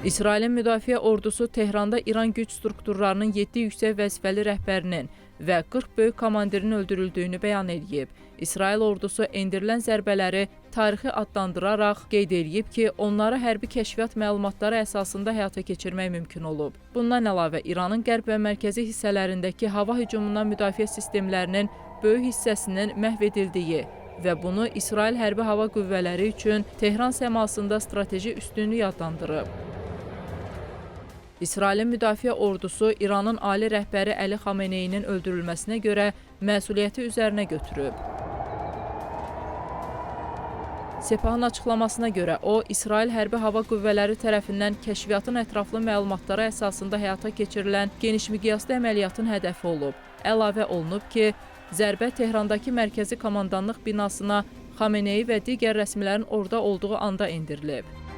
İsrailin müdafiə ordusu Tehranda İran güc strukturlarının 7 yüksək vəzifəli rəhbərinin və 40 böyük komandirinin öldürüldüyünü bəyan edib. İsrail ordusu endirilən zərbələri tarixi adlandıraraq qeyd eləyib ki, onları hərbi kəşfiyyat məlumatları əsasında həyata keçirmək mümkün olub. Bundan əlavə İranın qərb və mərkəzi hissələrindəki hava hücumundan müdafiə sistemlərinin böyük hissəsinin məhv edildiyi və bunu İsrail hərbi hava qüvvələri üçün Tehran səmasında strateji üstünlük adlandırıb. İsrailin müdafiə ordusu İranın ali rəhbəri Əli Xameneyinin öldürülməsinə görə məsuliyyəti üzərinə götürüb. Sepahın açıqlamasına görə o, İsrail hərbi hava qüvvələri tərəfindən kəşfiyyatın ətraflı məlumatları əsasında həyata keçirilən genişmiqyaslı əməliyyatın hədəfi olub. Əlavə olunub ki, zərbə Tehrandakı mərkəzi komandanlıq binasına Xameneyi və digər rəsmilərin orada olduğu anda endirilib.